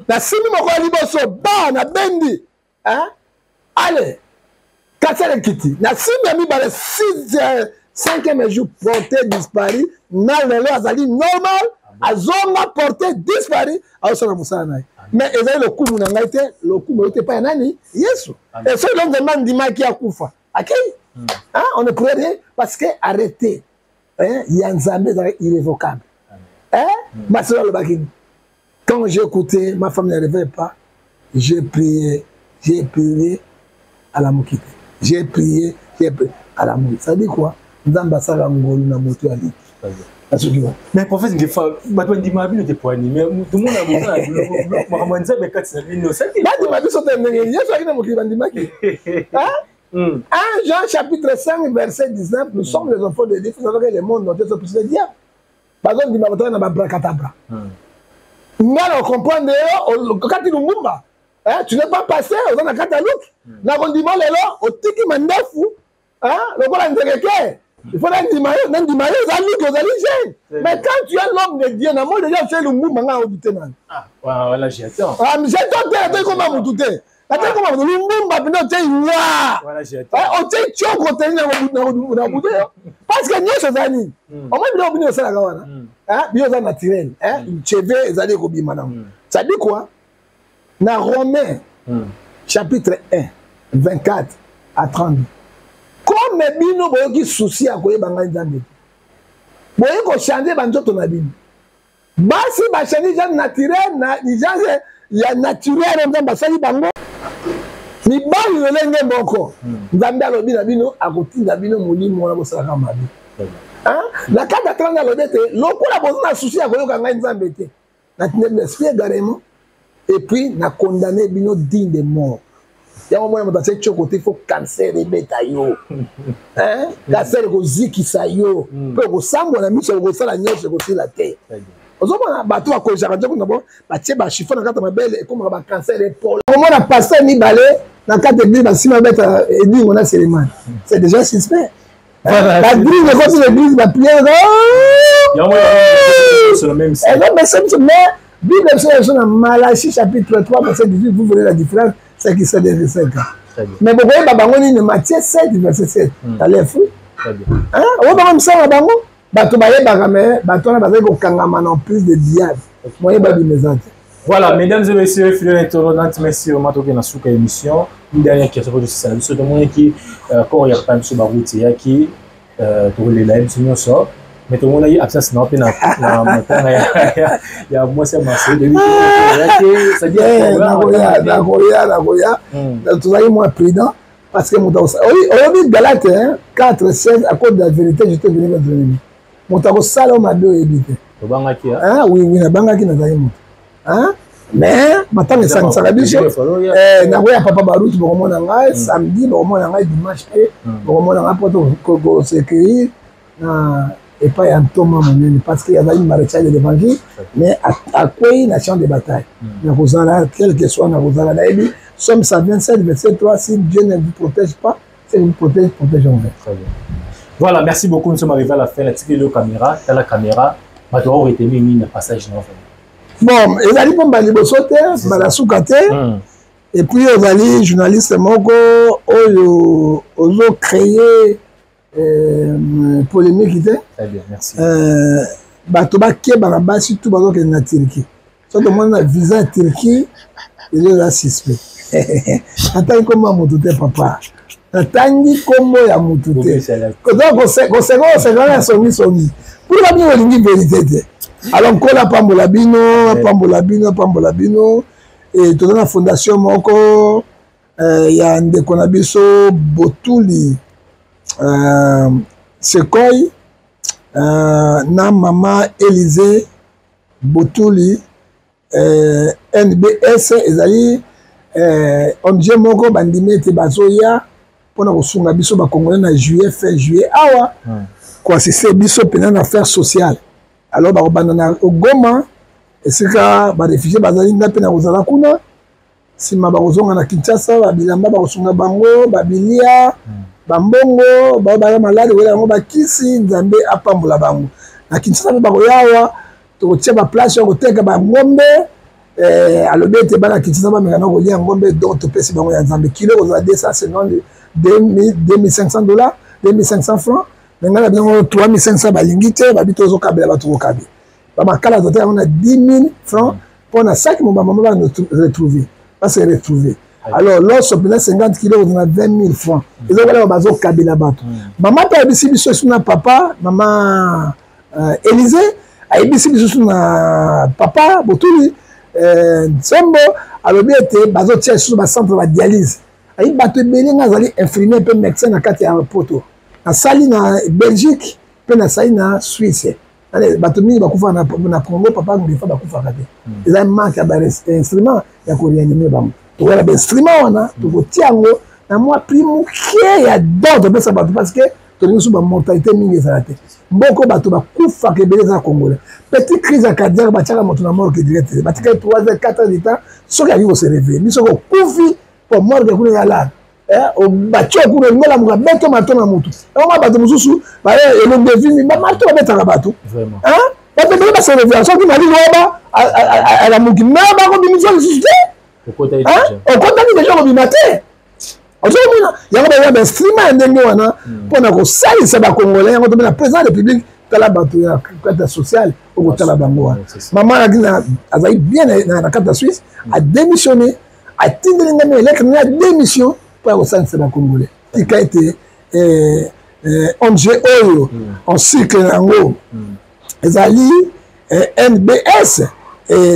Nasimbi moko ya liboso ba nabendi, hein? Allez, cancer ekiti. Nasimbi ya mibale, cinquième jour, porté disparu. Na lelo azali normal, azonga porté disparu, azosala mosala na ye. Mais ezali lokumu na ngai te, lokumu euti epai ya nani? Yesu. Et soki lo Nzambe andimaki akufa, akei, hein? On ne pourrait rien, parce que arrêté, hein? Ya Nzambe ezalaki irrévocable, hein? Masolo alobaki: quand j'ai écouté, ma femme n'arrivait pas, j'ai prié, j'ai prié, alamuki te, j'ai prié, j'ai prié, alamuki. Ça dit quoi? Nzambe asala ngolu na moto ya liki. Asoki wa. Mais prophète Ngefa, bato bandima bino te poani, mais tomona bosala makambo ya Nzambe kati na bino. Bandima biso te ndenge Yesu aki na mokili bandimaki. 1 Jean chapitre 5 verset 19, nous sommes les enfants de Dieu, il faut savoir que le monde entier sont plus le diable. Bazondima bato na babrakatabra. Nga na comprendre yo kati Lumumba. Tu n'es pas passé, oza na kati ya look. Na kondima lelo otiki mandefu, lokola nzekeke. Il faut nandima yo, nandima yo eza luki, ozali jeune. Mais quand tu es l'homme de Dieu, na moi déjà otie Lumumba, nga odute nani. Ah, voilà, j'attends. Ah, j'attends te, atoki koma mutu te. Atoki koma mutu, Lumumba mpenza otie wa. Otie tioko teni na butu yo. Parce que nyonso eza nini? Omoi biloko bino osalaka wana. Bino eza naturel. Cheve ezali ekobima nango. Ça dit quoi? Na Romain chapitre 1 24 à 32. Comme bino boyoki souci ya koyeba ngai Nzambe te, boye kochange banzoto na bino. Basi bachange genre naturel na genre ya naturel Nzambe asali bango. Mibali lolenge moko, Nzambe alobi na bino akotinda bino molimo wana bosalaka mabe. Na kati ya 30 alobi ete lokola boza na souci ya koyoka ngai Nzambe te, natindi bino esprit également. Et puis na condamné bino digne de mort. Yango mwana moto atie tioko te, faut cancer ebeta yo, hein? Cancer ekozikisa yo mpe okosambwa na miso, okosala nyonso ekosila te. Ozomona bato bakozaka nzoko na bo batie bachiffon na kati ya mabele, ekomaka bacancer epola. Okomona pasteur mibale na kati église basima babeta edingo na Selemani, c'est déjà suspect. Badrine ekoti na église, bapriere ezobesa biso. Mais Bible biso biso na Malachi chapitre 3 verset 18, vous voyez la différence, c'est qui c'est des 5 ans. Mais bokoyeba bango nini? Matthieu 7 verset 7, t'allez fou, oyo bango misala na bango bato bayebaka, mais bato wana bazali kokangama na emprise de diable, moyeba bima eza te. Voilà, mesdames et messieurs, fidèles internautes, merci vraiment toke na suka émission. Une dernière question pour tosisa na biso. Tomonaki corps ya papa biso Baruti eyaki, tokolela ye biso nyonso, mais tomonaki absence na mpe na matanga ya mwasi ya Marcel. Nakoya, nakoya, nakoya. Tozalaki mwa prudent parce que moto oyebi, Galate 4 16, à cause de la vérité je te venu votre ennemi. Moto akosala o mabe, oyebi te. Tobangaki. Oui, nabangaki, nazalaki moto, mais matanga esangisaka biso. Nakoya, papa Baruti, bokomona ngai samedi, bokomona ngai dimanche mpe bokomona ngai mpo kosecueillir na epai ya ntoma monene, parce que azali maréchal de l'évangile, mais akwei na champ de bataille. Nakozala, quel que soit, nakozala. Nayebi Psaume 127 verset 3, si Dieu ne vous protège pas, c'est vous protège, protège en vain. Voilà, merci beaucoup. Nous sommes arrivés à la fin. La petite caméra, la caméra, bato retenir nini na passage na? Bon, ezali mpo mbala liboso te, mbala suka te. Et puis ozali journaliste moko oyo ozocréer polémique te. Très bien, merci. Bato bakebaka, basi tu bazokende na Turquie. So tomoni na visa ya Turquie, ezo eza suspect. Natangi nkombo ya motu te, papa, natangi nkombo ya motu te. Koseka koseka ya songisongi mpona bino olingi vérité te. Alors Nkolo apambola bino, apambola bino, apambola bino. E toza na fondation moko ya ndeko na biso Botuli Sekoi na mama Élysée Botuli. NBS ezali ONG moko bandimi ete bazoya mpona kosunga biso bacongolais na juillet, fin juillet awa, koassister biso mpena na affaire sociale. Alors bakobanda na Goma, esika baréfugiés bazali. Nga mpe na kozala kuna. Nsima bakozonga na Kinshasa, babilamba bakosunga bango, babilia, bambongo, bao baya malade koyela yango bakisi. Nzambe apambola bango na Kinshasa. Mpe bakoya awa, tokotia baplace ya koteka bangombe. Alobi ete bana Kinshasa bameka na kolia ngombe, donc topesi bango ya Nzambe. Kilo kozala 250, 2500 dollars, 2500 francs, mais ngai na bingo 3500. Balingi te, babi tozokabela bato, kokabela bamakala, toteka yango na 10 000 francs mpo na saki mo bamama bana retrouver, base retrouver. Alors loso mpena 50 kilo kozala 20 000 francs. Ezokolaka bazokabela bato. Mama mpe ayebisi biso esu na papa, mama Élysée ayebisi biso su na papa Botuli Nsembo, alobi ete bazotia lisusu bacentre badialyse. Ayi bato ebele. Nga azali infirmier mpe médecin na kati ya poto, nasali na Belgique mpe nasali na Suisse. Bato mingi bakufaka na Congo, papa Ngefa, bakufaka te, eza manque ya bainstrument ya koréanimer bango. Tokoyala bainstrument wana, tokotia yango na mwa prix moke ya don topesa bato, parce que tolingi so bamortalité mingi ezala te. Mboko bato bakufaka ebele eza congolais. Petite crise ya cardiaque, batiaka moto na morgue direct, batikali 3 heures, 4 heures du temps soki akoki kose réveiller. Biso kokufi po morgue kuna ya lare, batie kuna, olingi olamuka, beto marteau na motu. Yango bato mosusu baye elongi evimi, bamarteau babetaka bato. Bato ebele base réveiller soki malili oba alamuki, mais bakobimisa lisusu te, okotaki déjà, kobima te. Ozomona yango, baya bainstrument ya ndenge wana mpona kosalisa bacongolais. Yango tomena président ya République, tala bato ya kati ya social, okotala bango wana. Mama azali bien na kati ya Suisse, adémissionné, atindeli ngai lettre na démission mpo ya kosalisa bacongolais. Tika ete ONG oyo en cycle yango ezali NBS,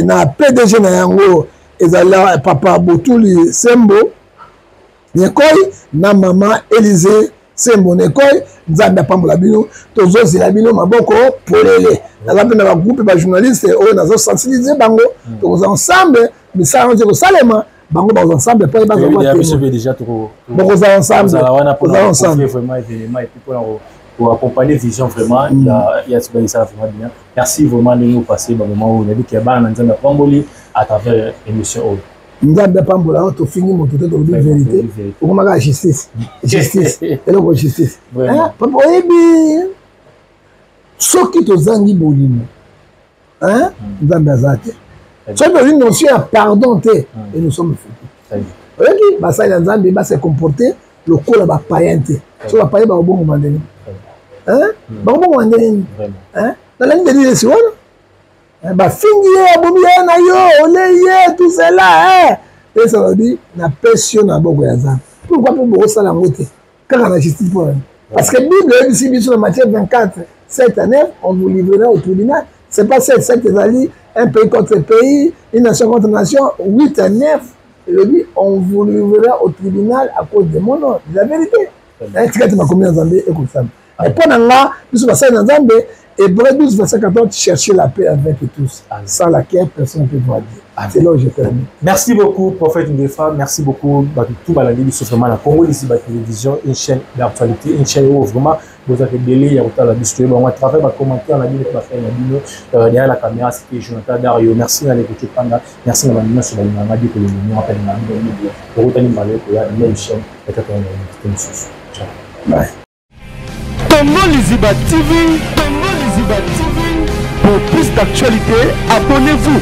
na PDG na yango ezali papa Botuli Sembo Nyekoi na mama Élysée. Sembo na ekole, Nzambe apambola bino, tozozela bino maboko polele. Naza mpe na bagroupe bajournaliste oyo nazosensibilize bango, tokozala ensemble, misala yango ekosalema, bango bakozala ensemble mpo bazwa bokozala ensemble, kozala ensemble vraiment événement et puis mpona ko accompagner vision vraiment ya ya vraiment bien. Merci vraiment ndenge opase bamoment oyo nayebi ke bana na Nzambe apamboli à travers émission oyo. Nzambe apambola yo, tofingi moto te, tolobi vérité, okomaka justice, justice eloko justice. Papa, oyebi soki tozangi bolingo, Nzambe aza te. Soki tozwi notion ya pardon te, et nous sommes foutus. Oyoki, basali ya Nzambe base comporter lokola bapayen te. So bapayen bakobongoma ndenge, bakobongoma ndenge nini? Nalandi Denis Lessie wana, bafingi ye, abomi ye na yo, ole ye, tout cela. Esa alobi napesi yo na maboko ya Nzambe. Pourquoi mpo bokosala yango te kaka na justice? Mpo nani? Parce que Bible eyebisi biso na Matthieu 24 7 à 9, on vous livrera au tribunal. C'est pas 7 7 ezali un pays contre pays, une nation contre nation. 8 à 9 elobi on vous livrera au tribunal à cause de mon nom. La vérité, tika te makomi ya Nzambe ekosama. Mpo na nga, biso basali na Nzambe, Hébreu 12 verset 14, cherchez la paix avec tous, sans laquelle personne ne peut voir Dieu. C'est là où je termine. Merci beaucoup, prophète Ngefa. Merci beaucoup, tout balandi biso vraiment na Congo Lisiba Télévision, une chaîne d'actualité, une chaîne où vraiment vous avez délai, il y a autant la biso bon, à travers ma commentaire, la bino, ma frère, la bino, derrière la caméra, c'était Jonathan Dario. Merci à l'écoute Panda. Merci à ma mère, sur la ligne, que le numéro appelle ma mère, pour retenir ma lettre, la même chaîne, peut-être on a une Ciao. Bye. Congo Liziba TV, Congo Liziba TV. Pour plus d'actualités, abonnez-vous.